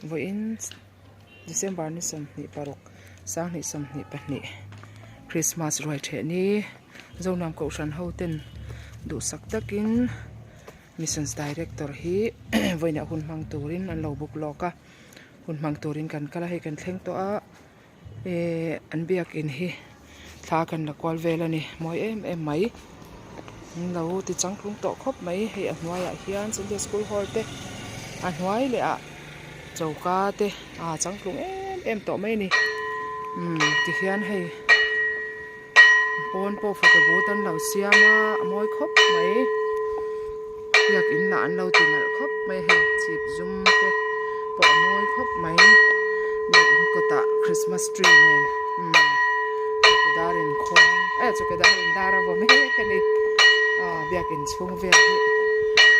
Vawiin December ni 26 2022 Christmas ruai theh ni Zonuam Kohhran ho ten duhsak takin Missions Director hi vawiinah hun hmang turin an lo buk lawk a hun hmang turin kan kal a hei kan thleng tawh a ehh an biakin hi thla kan la kual vel a ni mawi em em mai an lo ti changtlung tawh khawp mai hei a hnuaiah hian Sunday school hall te a hnuai leh ah choka te a changtlung em em tawh mai a ni umm tihian hei pawn pawh photo booth an lo siam a a mawi khawp mai biakin lah an lo ti nalh khawp mai a hei chhip zum te pawh a mawi khawp mai biakin kawtah christmas tree nen umm chowkidar in khuang eh chowkidar in dar a vaw mek a ni ah biakin chhung vel hi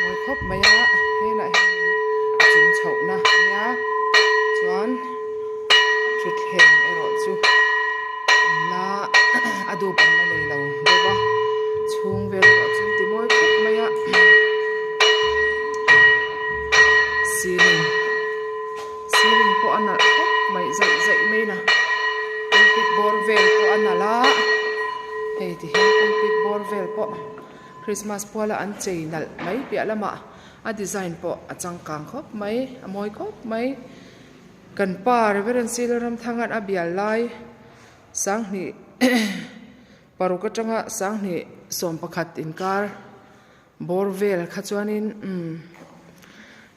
mawi khawp mai a helaiah hian a chung chhohna a nia chuan thutthleng erawh chu. An la a dup an la nei lo deuh a chhung vel erawh chu ti mawi khawp mai a ceiling ceiling pawh a nalh khawp mai zaih zaih mai na pulpit bawr vel pawh a nalh a hei ti hian pulpit bawr vel pawh Christmas puala an chei nalh mai piah lamah a design pawh a changkang khawp mai a mawi khawp mai. Kan pa Reverend Silo Ramthanga'n a bial lai sanghnih paruk atanga sanghnih 11 inkar bawr vel kha chuanin umm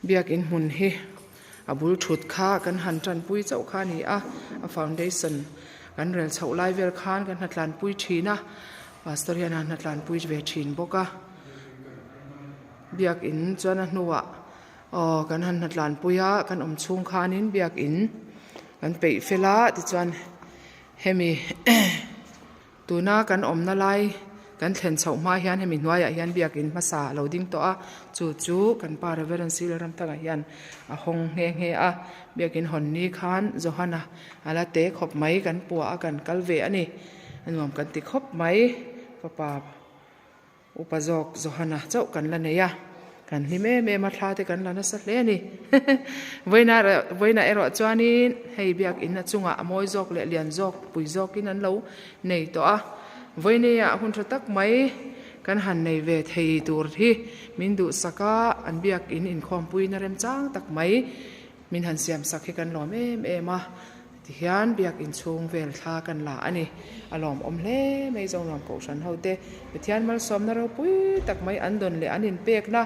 biakin hmun hi a bul thut kha kan han tanpui chauh kha a ni a, a foundation kan rel chhoh lai vel khan kan hna tlanpui thin a, pastor hian a hna tlanpui ve thin bawk a, biakin chuan a hnuah. Aw kan han hnatlan pui a kan awm chhung khanin biakin kan peih fel a tichuan hemi tuna kan awmna lai kan thlen chhoh hma hian hemi hnuaiah hian biakin hmasa a lo ding tawh a chu chu kan pa Reverend Sir Ramthanga hian a hawng nghe nghe a biakin hawn ni khan Johana a la te khawp mai kan puah a kan kal ve a ni a nuam kan ti khawp mai fapa. Upa zawk Johana chauh kan la nei a, kan hlim em em a, thla te kan la nasa hle a ni. Vawiina vawiina erawh chuanin hei biakin a chungah a mawi zawk leh lian zawk pui zawkin an lo nei tawh a. Vawinia hun tha tak mai kan han nei ve thei tur hi min duhsak a, an biakin inkhawmpuina remchang tak mai min han siamsak hi kan lawm em em a. Tihian biakin chhung vel thla kan la a ni. A lawmawm hle mai Zonuam Kohhran ho te Pathian malsawmna ropui tak mai an dawn leh an inpekna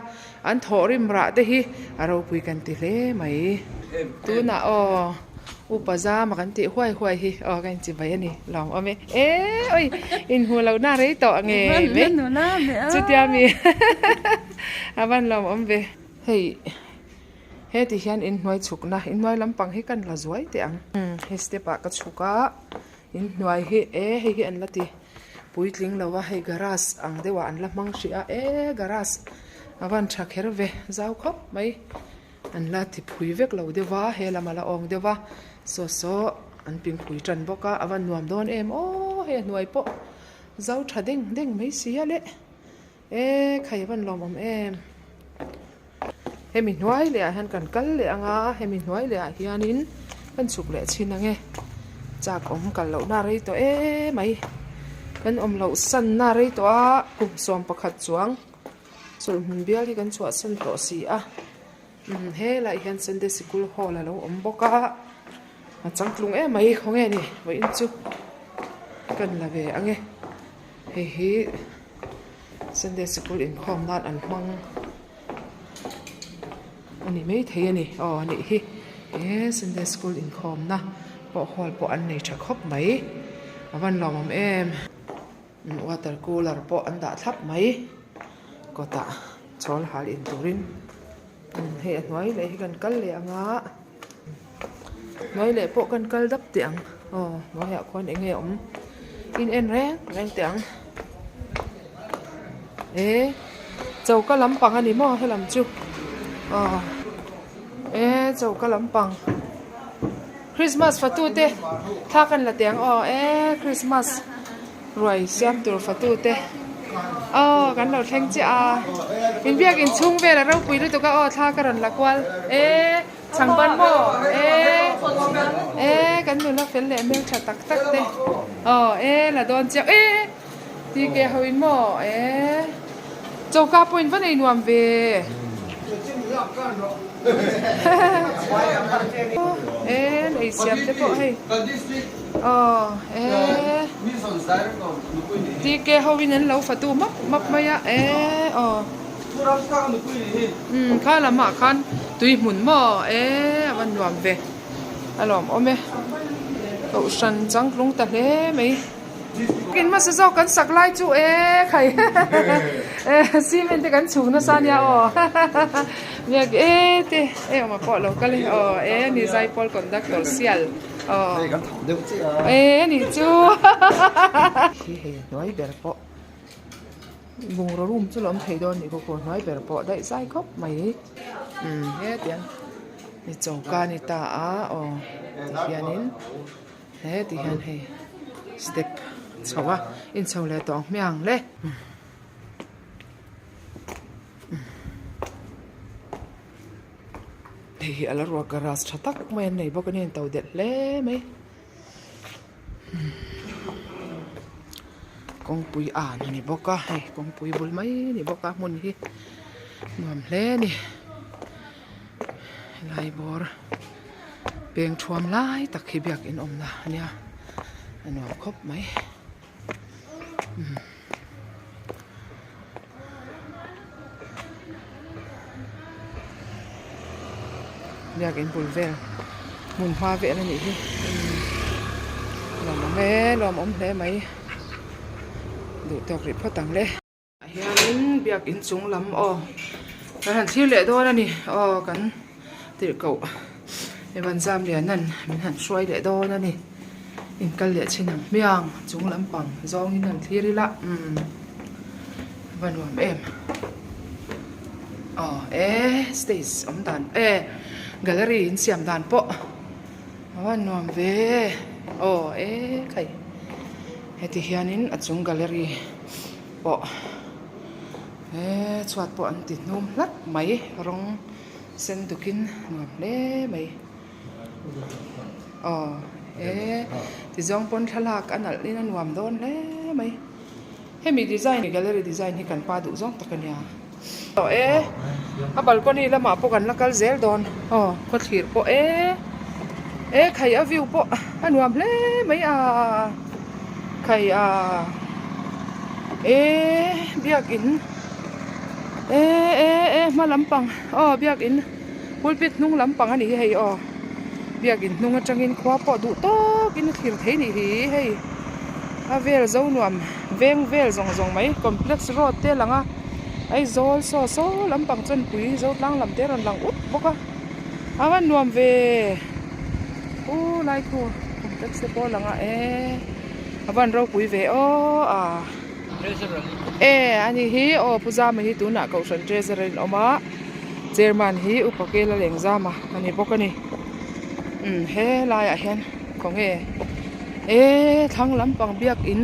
an thawhrim rah te hi a ropui kan ti hle mai. Tunah aw Upa Zama kan tih huai huai hi aw ka inchivai a ni lawmawm e. E oi inhmu lo na rei tawh nge mai chutia mi a van lawmawm ve. Hei. Heti hian inhnuai chhukna inhnuai lampang hi kan la zuai teh ang. Hei step ah ka chhuk a inhnuai hi e hei hi an la ti puitling lo a hei garage ang deuh ah an la hmang hrih a e garage a van tha kher ve zau khawp mai an la ti phui vek lo deuh va he lam a la awng deuh va saw saw an pingpui tan bawk a a van nuam dawn em aw hei a hnuai pawh zau tha deng deng mai si a le. E khai van lawm awm em hemi hnuai leh ah hian kan kal leh ang a hemi hnuai leh ah hianin kan chhuk leh chhin ang e chak awm kal loh na rei tawh emai kan awm loh san na rei tawh a kum 11 chuang chawlh hmun bial hi kan chhuah san tawh si a umm helaiah hian sunday sikul hall alo awm bawk a a changtlung emai khawnge ni vawiin chu kan la ve ang e hei hi. Sunday sikul inkhawm nan an hmang a ni maithei a ni aw a nih hi he Sunday school inkhawmna pawh hall pawh an nei tha khawp mai a van lawmawm em water cooler pawh an dah thlap mai kawtah chawl hal in turin hei a hnuai leh hi kan kal leh ang a hnuai leh pawh kan kal dap teh ang aw hnuaiah khuan eng nge awm in en reng reng teh ang e choka lampang a ni maw helam chu aw e choka lampang Christmas fatu te thla kan la teh ang aw e Christmas. Ruai siam tur fatu te aw kan lo thleng chiah a in biak in chhung vel a ropui lutuk a aw thla ka rawn la kual e chhang ban maw e. kan nula fel leh hmeltha tak tak te aw e la dawn chiang e TK ho in maw e choka pawh in va nei nuam ve e ei siam te pawh hei aw e TK ho in an lo fatu map map mai a e aw. Umm kha lamah khan tui hmun maw e a va nuam ve a lawm awm e kohhran changtlung ta hle mai in hmasa zawk kan sak lai chu e khai e cement te kan chhung nasa ania aw biak e te e awm a pawh lo kal e aw e ani zaipawl conductor sial aw e ani chu hei hnuai ber pawh. Bungraw room chu la awm thei dawn nih kawkawr hnuai ber pawh daih zai khawp mai umm hetiang ni choka a ni ta a aw tihianin he ti hian hei step chho a inchho leh tawh ang hmiang le. Hei hi a la ruak garage tha tak mai an nei bawk a ni a in to delh hle mai. Kawngpui an a ni bawk a hei kawngpui bul mai a ni bawk a hmun hi nuam hle a ni helai bawr peng thuam lai tak hi biakin awmna a nia a nuam khawp mai. Biakin bul vel hmun hma vel a nih hi nuam awm e nuam awm hle mai duh tawk rih phawt ang le. Ah hianin biakin chung lam aw kan han thlir leh dawn a ni aw kan tirhkoh Evan Zamliana'n min han hruai leh dawn a ni. Inkal leh chin ang hmiang chung lampang zawngin han thlir ila umm va nuam em aw e stage awm dan e gallery in siam dan pawh a va nuam ve aw e khai heti hianin a chung gallery pawh e chhuat pawh an ti hnum hlat mai rawng sen dukin nuam hle mai. Aw e tizawng pawn thlalak a nalh in a nuam dawn hle mai hemi design gallery design hi kan pa duh zawng tak a nia aw e a balcony lamah pawh kan la kal zel dawn aw khawthlir pawh e e khai a view pawh a nuam hle mai a khai a e biakin e e e hma lampang aw biakin. Pulpit hnung lampang a nih hi hei aw biakin hnung atangin khua pawh duh tawkin a thlir thei nih hi hei a vel zo nuam veng vel zawng zawng mai complex road te a lang a Aizawl saw saw lampang chuan pui zo tlang lam te a rawn lang ut bawk a a va nuam ve u lai khu complex te pawh a lang a e a van ropui ve aw a. E ani hi aw Pu Zama hi tunah Kohhran Treasurer in awm a Chairman hi Upa Kela Lengzama a ni bawk a ni umm he laiah hian khawnge e thlang lampang biakin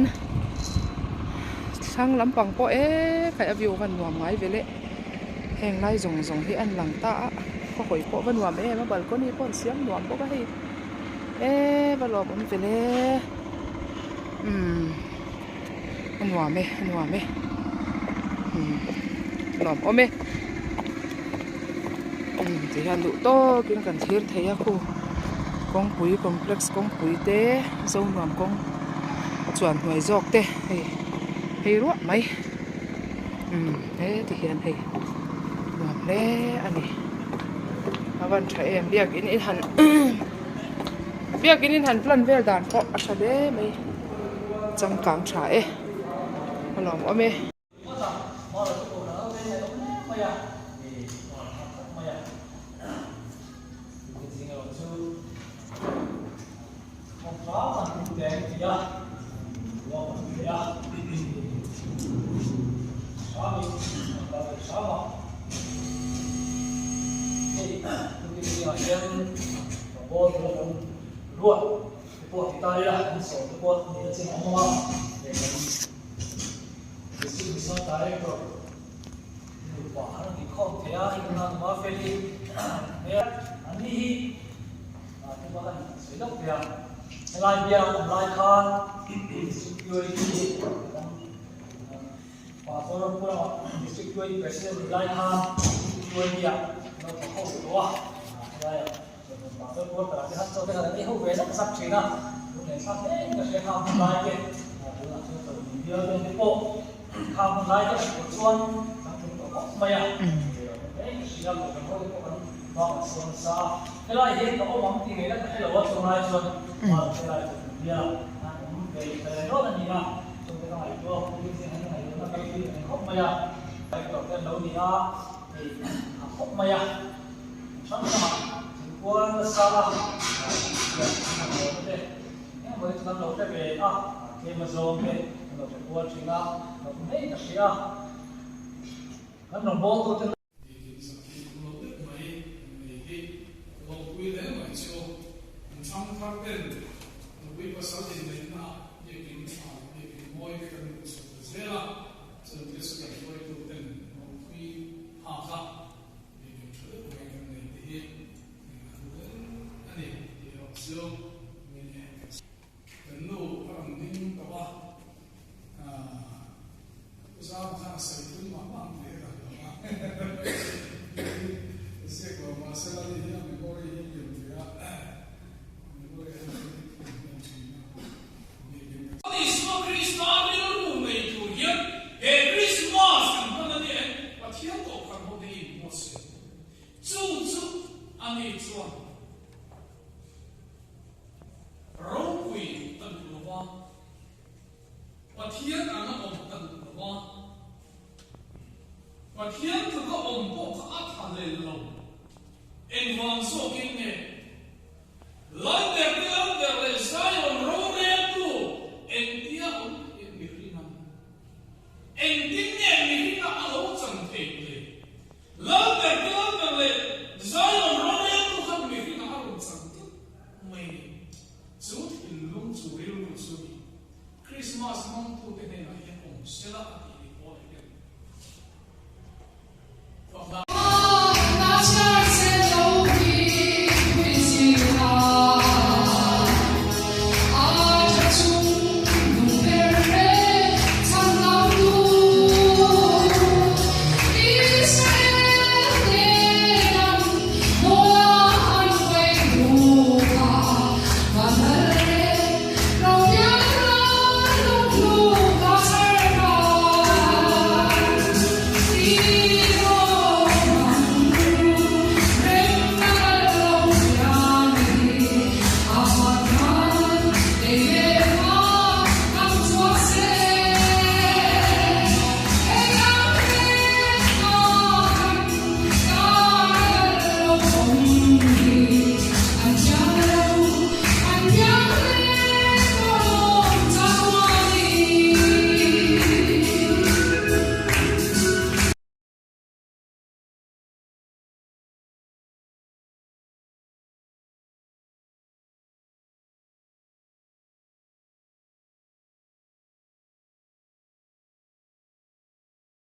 thlang lampang pawh e khaih a view a van nuam ngai ve le heng lai zawng zawng hi an lang ta a khawhawi pawh va nuam em a balcony pawh an siam nuam bawk a hei e va lawmawm ve le umm. A nuam e a nuam e umm nuam awm e umm ti hian duh tawkin kan thlir thei a khu kawngpui complex kawngpui te zonuam kawng a chuan hnuai zawk te hei hei ruah mai umm he ti hian hei nuam hle a ni a van tha em biakin in han biakin in han plan vel dan pawh a tha hle mai. Changkang tha e a lawm awm e. Te pawh ti ta ila, an sawm te pawh ni a chin awm awm a, hei kan District Mission Director nupa an rawn inkhawm thei a, hei kan nau Mafeli he an ni hi te pawh kan sawi deuh thei a. Helai biak awm lai khan District UAE kan Pastor Purama District UAE President ni lai khan District UAE ah kan lo thawk ho tawh a, helaiah chuan Pastor Quarter ah te khan chaw te khan an ei ho ve zak zak thin a, lunglen thlak hle in ka hria kha hmun lai te tunah chuan chawlhni bial te te pawh kha hmun lai te hmuh chuan changtlung tawh khawp mai a, hle in ka hria kohhran ho te pawh kan Bang a sawn nasa a, helai hian ka awm ang tih ngaihna ka hre lo a, chunglai chuan Bang helai chu kan bia a, an awm ve ta reng rawt a ni a, chungte ka ngaihtuah a, Putin hian an ngaihtuahna kal pui reng khawp mai a, director te an lo ni a, hei a khawp mai a, hrang hrangah thingkual nasa a, an awm te engemaw te chu kan lo hre ve a, tlem a zawng te kan lo hre kual thin a, ka hmu mai ka hria a, kan rawngbawltu te. Biakin sakhi kum lo deuh mai an nei hi lawmpui hle mai chu an thlang thar ten nupui pasal inneihna ah biakin tha leh biakin mawi te kan hmuh chhuah ta zel a, chungte chu kan hruaitu ten lawmpui phak a biakin tha deuh mai kan nei te hi engah hlu hle a ni tih erawh chu min Kan nu a rawn ding tawh a, Pu Zama khan a sawi tum mah mah ang tih hi ka hlau a, ziak lo mah se la ni hi a memory hi lian ve a, memory a hian thil hi a hmuh thin a, Isua Krista rilru nei tur hian he Krismas kan hman a nia em? Pathian tawhkhan ho te hi inbuatsaih a. Chu chu a ni chuan. Ropui ka duh lo va, Pathian anga awm ka duh lo va, Pathian tluka awm pawh kha a tha hlel lo. Engvang zawkin?